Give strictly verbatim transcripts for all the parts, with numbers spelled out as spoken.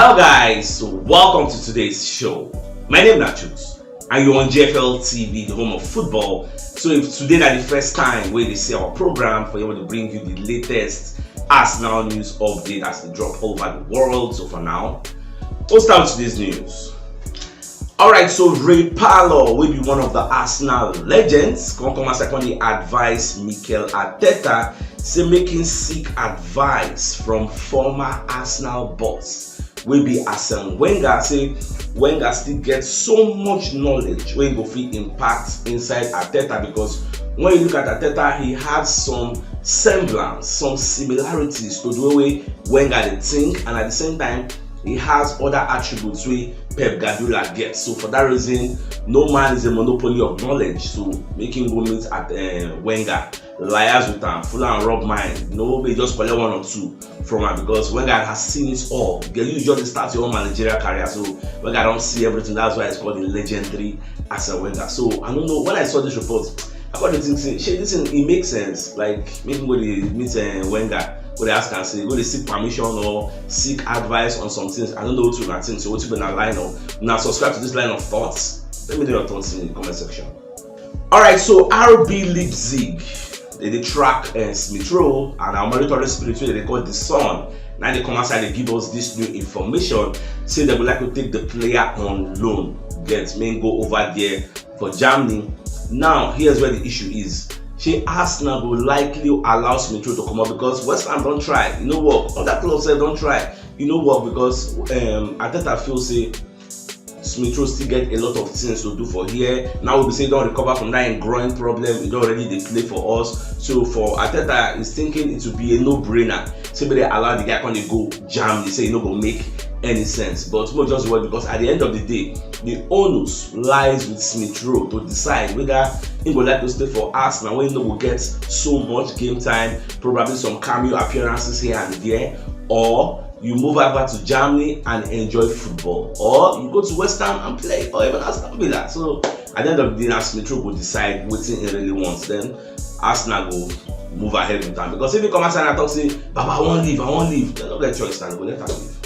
Hello guys, so welcome to today's show. My name is Nachus and you're on G F L T V, the home of football. So if today na the first time wey you see our program, for you to bring you the latest Arsenal news update as they drop all over the world. So for now, we'll start with today's news. Alright, so Ray Parlour will be one of the Arsenal legends. Come come as I come dey advise Mikel Arteta, say make him seek advice from former Arsenal boss wey be Arsene Wenger. Say Wenger still get so much knowledge wey go fit impact inside Arteta, because when you look at Arteta, he had some semblance, some similarities to the way Wenger dey think, and at the same time, he has other attributes wey Pep Guardiola get. So for that reason, no man is a monopoly of knowledge. So make him go meet at uh, Wenger, liaise with am, full and rub mind. No, be just collect one or two from am, because Wenger has seen it all. Get you just start your own managerial career, so Wenger don see everything. That's why it's called the legendary Arsene Wenger. So I don't know, when I saw this report, I got to think say, shey, this thing, it makes sense. Like, make him go dey meet uh, Wenger, go dey ask and say, go dey seek permission or seek advice on some things. I don't know what you think. So what you gonna line up now? Subscribe to this line of thoughts. Let me know your thoughts in the comment section. Alright, so R B Leipzig, they dey track uh, Smith Rowe and our monitoring spirit wey they call the Sun. Now they come outside, they give us this new information. Say they would like to take the player on loan. Get me go over there for Germany. Now here's where the issue is. Shey Arsenal go likely allow Smith Rowe to come up, because West Ham don't try, you know what? Other clubs say don't try, you know what? Because um, Arteta feel say Smith Rowe still get a lot of things to do for here. Now we be say don recover from that growing problem. He don already dey play for us. So for Arteta, he's thinking it will be a no-brainer. Say make they allow the guy come dey go Germany. Say e no go make any sense. But mo just worry, because at the end of the day, the onus lies with Smith Rowe to decide whether he go like to stay for Arsenal when he no go get so much game time, probably some cameo appearances here and there, or you move over to Germany and enjoy football, or you go to West Ham and play, or even Aston Villa. So at the end of the day, na Smith Rowe go decide wetin he really wants. Then Arsenal go move ahead with am, because if he come outside and talk say, "Baba, I wan leave, I wan leave," they no get choice, and go let am leave.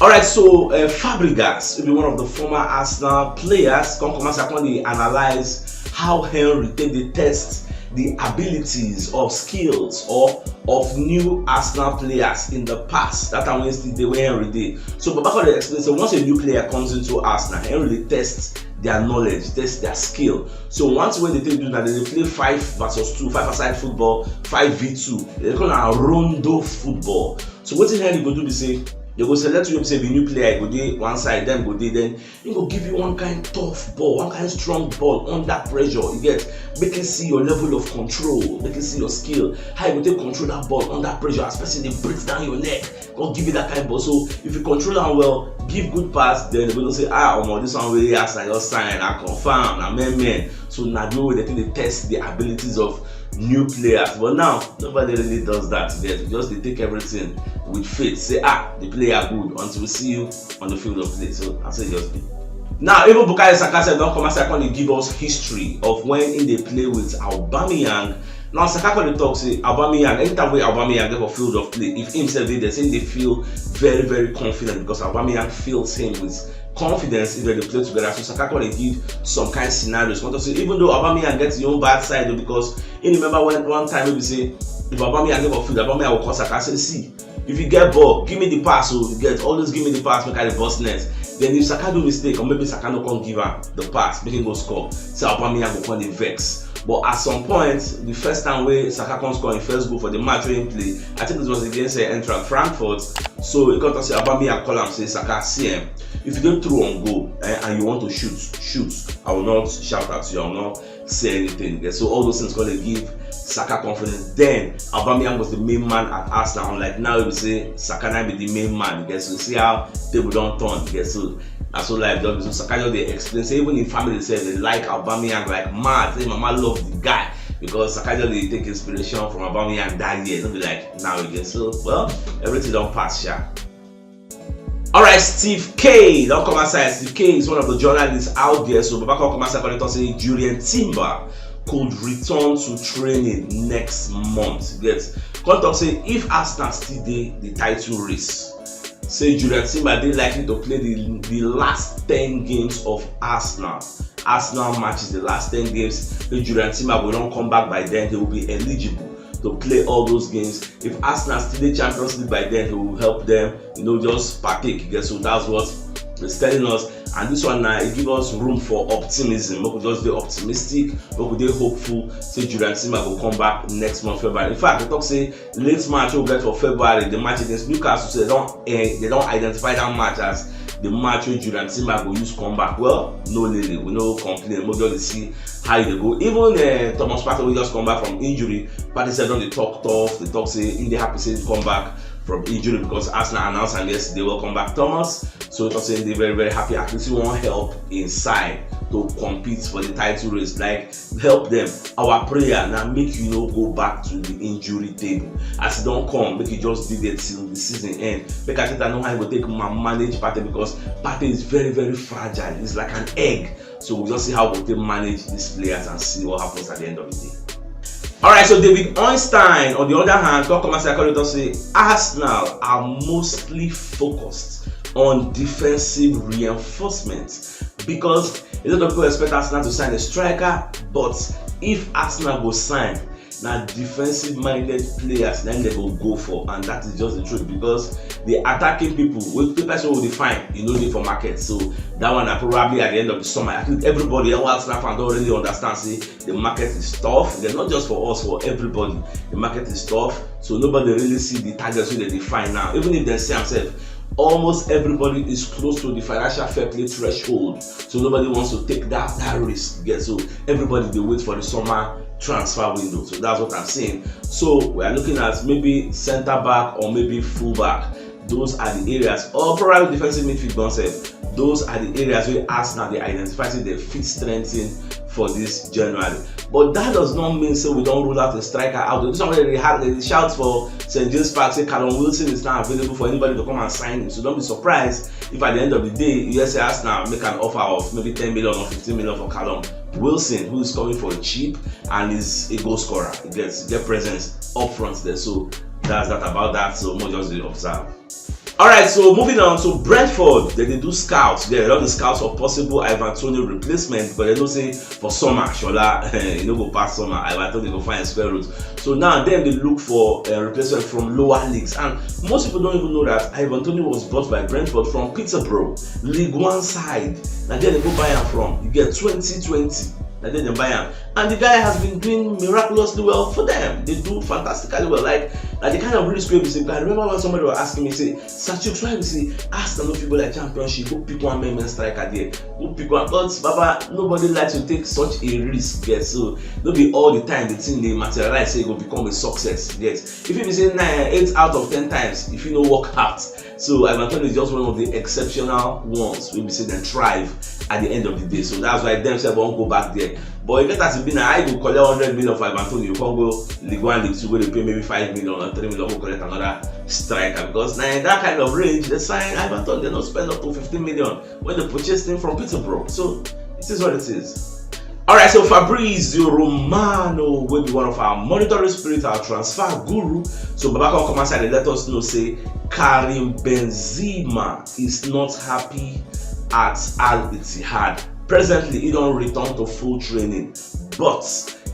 Alright, so uh, Fabregas will be one of the former Arsenal players. Come come outside, come dey analyze how Henry take dey test the abilities of skills or of new Arsenal players in the past. That time when still dey, when Henry dey. So Baba come dey explain say once a new player comes into Arsenal, Henry dey test their knowledge, test their skill. So one thing wey they take do na they dey play five versus two, five aside football, five v two. They call am rondo football. So wetin Henry go do be say they go select you, say be new player, e go dey one side, then go dey, then he go give you one kind tough ball, one kind strong ball under pressure. You get, make you see your level of control, make you see your skill, how you go take control that ball under pressure as person dey breathe down your neck. Come give you that kind ball. So if you control am well, give good pass, then they go say, "Ah, omo, this one wey Arsenal just sign, na confirm, na men men." So na the way they take dey test the abilities of new players. But now nobody really does that. They just dey take everything with faith. Say, "Ah, the player good," until we see you on the field of play. So I say just be. Now even Bukayo Saka sef don come outside come dey give us history of when he dey play with Aubameyang. Now Saka come dey talk say Aubameyang, anytime wey Aubameyang dey for field of play, if himself dey there, say he dey feel very, very confident because Aubameyang fills him with confidence if they dey play together. So Saka come dey give some kind scenarios. Come talk say even though Aubameyang get him own bad side o, because he remember when one time wey be say if Aubameyang dey for field, Aubameyang go call Saka say, "See, if you get ball, give me the pass o, you get, always give me the pass, make I dey burst net." Then if Saka do mistake, or maybe Saka no come give am the pass, make him go score, say Aubameyang go come dey vex. But at some point, the first time wey Saka come score him first goal for the match wey him play, I think it was against uh, Eintracht Frankfurt. So he come talk say Aubameyang call am say, "Saka, see, eh, if you dey throw on goal, eh, and you want to shoot, shoot. I will not shout at you. I will not say anything." Yeah, so all those things come dey give Saka confidence. Then Aubameyang was the main man at Arsenal. Unlike now, we say Saka na be the main man. Yeah, so see how table don turn. Yeah, so na so life just be. So Saka just dey explain say even him family sef dey like Aubameyang like mad. Say mama love the guy because Saka just dey take inspiration from Aubameyang that year. No be like now again. So well, everything don pass, sha. Alright, Steve K don come outside. Steve K is one of the journalists out there. So Baba come come outside, come talk say Jurrien Timber could return to training next month. Get, come talk say if Arsenal still dey the title race, say Jurrien Timber dey likely to play the the last ten games of Arsenal. Arsenal matches, the last ten games, say Jurrien Timber go don come back by then, he will be eligible to play all those games. If Arsenal still dey Champions League by then, he will help them, you know, just partake. Guess so that's what is telling us. And this one now, it give us room for optimism. Make we just dey optimistic, make we dey hopeful. Say Jurrien Timber go come back next month, February. In fact, they talk say late match wey we get for February, the match against Newcastle, so they don eh, they don identify that match as the match wey Jurrien Timber go use come back. Well, no lele, we no complain. We just dey see how e dey go. Even uh, Thomas Partey wey just come back from injury, Partey sef don dey talk tough, dey talk say he dey happy say he come back from injury because Arsenal announce am yesterday. Welcome back, Thomas. So we talk say he dey very very happy. At least he wan help inside to compete for the title race. Like help them. Our prayer now make you no go back to the injury table. As e don come, make you just dey there till the season end. Make Arteta know how he go take ma- manage Partey because Partey is very very fragile. It's like an egg. So we'll just see how we'll take manage these players and see what happens at the end of the day. All right, so David Ornstein, on the other hand, come come and say, come talk say Arsenal are mostly focused on defensive reinforcement because a lot of people expect Arsenal to sign a striker, but if Arsenal go sign, na defensive minded players na dem go go for, and that is just the truth because the attacking people wey the person wey dey find e no dey for market. So that one na probably at the end of the summer. I think everybody, all Arsenal fans don already understand say the market is tough. Not just for us, for everybody, the market is tough. So nobody really see the targets wey dem dey find now. Even if dem see am sef, almost everybody is close to the financial fair play threshold. So nobody wants to take that that risk. Yeah, so everybody dey wait for the summer transfer window. So that's what I'm saying. So we are looking at maybe center back or maybe full back. Those are the areas, or probably defensive midfield don sef. Those are the areas wey Arsenal dey identify say dem fit strengthen for this January. But that does not mean say we don rule out a striker out. This one wey dey ha- dey shout for St James Park say Callum Wilson is now available for anybody to come and sign him. So don't be surprised if at the end of the day you hear say Arsenal make an offer of maybe ten million or fifteen million for Callum Wilson, who is coming for cheap and is a goal scorer. He gets get presence up front there. So that's that about that. So more just dey observe. All right, so moving on. So Brentford, they dey do scouts. They don dey scouts for possible Ivan Toney replacement, but they know say for summer, Shola, you no go pass summer. Ivan Toney go find square root. So now dem dey look for a replacement from lower leagues, and most people don't even know that Ivan Toney was bought by Brentford from Peterborough, League One side. Na there they go buy am from. You get twenty twenty. Na there they buy am, and the guy has been doing miraculously well for them. They do fantastically well. Like na the kind of risk wey be say, I remember when somebody was asking me, say, "Sir Chooks, why be say Arsenal no fit go like Championship? Go pick one main main striker there. Go pick one." But Baba, nobody likes to take such a risk. Yes, so no be all the time the thing dey materialize say e go become a success. Yes, if you be say nine, eight out of ten times, if you no work out, so Ivan Toney is just one of the exceptional ones wey be say dem thrive at the end of the day. So that's why dem sef wan go back there. But e get as e be na, how you go collect hundred million for Ivan Toney, you come go League One, League Two, wey dey pay maybe five million or three million, go collect another striker, because na in that kind of range they sign Ivan Toney. They no spend up to fifteen million when they purchase him from Peterborough. So it is what it is. All right, so Fabrizio Romano will be one of our monitoring spirit, our transfer guru. So Baba come come outside and let us know say Karim Benzema is not happy at Al Ittihad. Presently, he don return to full training, but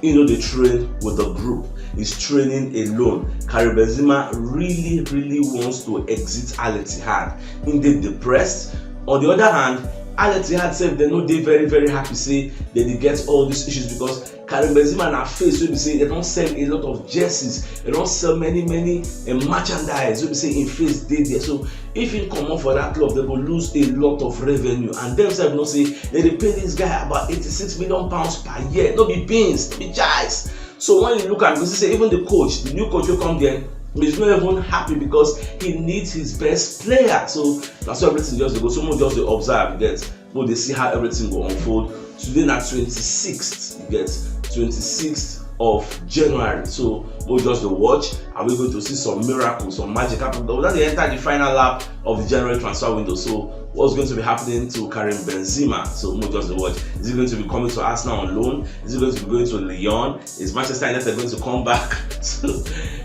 he no dey train with the group. He's training alone. Karim Benzema really, really wants to exit Al Ittihad. He dey depressed. On the other hand, Al Ittihad sef, they no dey very, very happy say they dey get all these issues because Karim Benzema na face wey be say they don sell a lot of jerseys, they don sell many, many uh, merchandise wey be say in face dey there. So if he comot for that club, they go lose a lot of revenue, and dem sef know say they dey pay this guy about eighty-six million pounds per year. No be beans, no be chais. So when you look at, you see say even the coach, the new coach wey come there, is not even happy because he needs his best player. So that's why everything just dey go. So mo just dey observe, you get, mo dey see how everything go unfold. Today na twenty-sixth, you get, twenty-sixth of January. So mo just dey watch. Are we going to see some miracle, some magic happen? But we don dey enter the final lap of the January transfer window. So what's going to be happening to Karim Benzema? So mo just dey watch. Is he going to be coming to Arsenal on loan? Is he going to be going to Lyon? Is Manchester United going to come back? So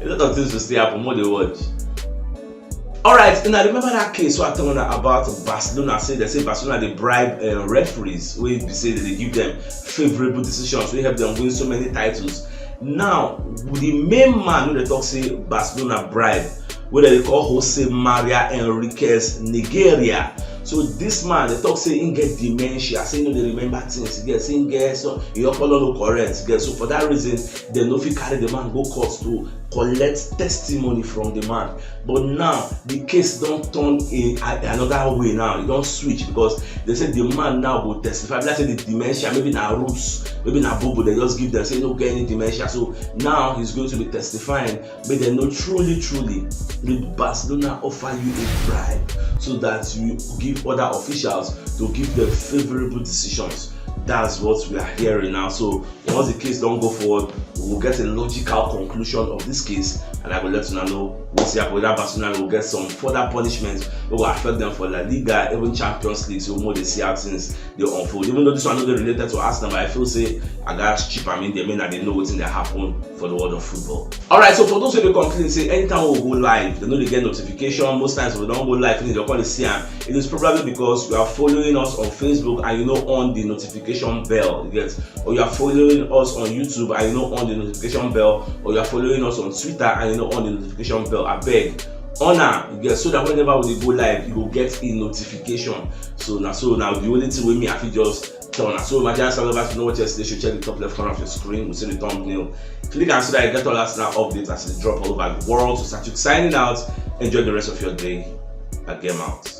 a lot of things will still happen. Mo dey watch. Alright, una remember that case wey I tell una about Barcelona, say they say Barcelona dey bribe uh, referees, wey be say they dey give them favourable decisions, wey help them win so many titles. Now, the main man wey dey talk say Barcelona bribe, wey dem dey call Jose Maria Enriquez Negreira. So this man, they talk say he get dementia, say he no dey remember things, he get, say he get, so he okpolo no correct, he get. So for that reason, they no fit carry the man go court to collect testimony from the man. But now, the case don turn in a, another way now. E don switch, because they say the man now go testify. Be like say the dementia, maybe na roots, maybe na bobo, they just give them, say no get any dementia. So now he's going to be testifying. Make dem know truly, truly, did Barcelona offer you a bribe so that you give other officials to give them favourable decisions? That's what we are hearing now. So once the case don go forward, we will get a logical conclusion of this case, and I go let una know wetin happen, whether Barcelona go get some further punishment wey go affect them for La Liga, even Champions League. So we dey see how things dey unfold. Even though this one no dey related to Arsenal, but I feel say I gats chip am in there, make I dey know wetin dey happen for the world of football. Alright, so for those wey dey complain say anytime we go live, they no dey get notification. Most times we don go live finish, they come dey see am. It is probably because you are following us on Facebook and you no on the notification bell. You get? Or you are following us on YouTube and you no on the notification bell, or you are following us on Twitter and you no on the notification bell. Abeg, on am, you get, so that whenever we dey go live, you go get a notification. So na so, na the only thing wey me I fit just tell una. So my dear subscribers, you know what, yesterday, you should check the top left corner of your screen. We see the thumbnail. Click am so that you get all Arsenal updates as e drop all over the world. So Satuk signing out. Enjoy the rest of your day. I get out.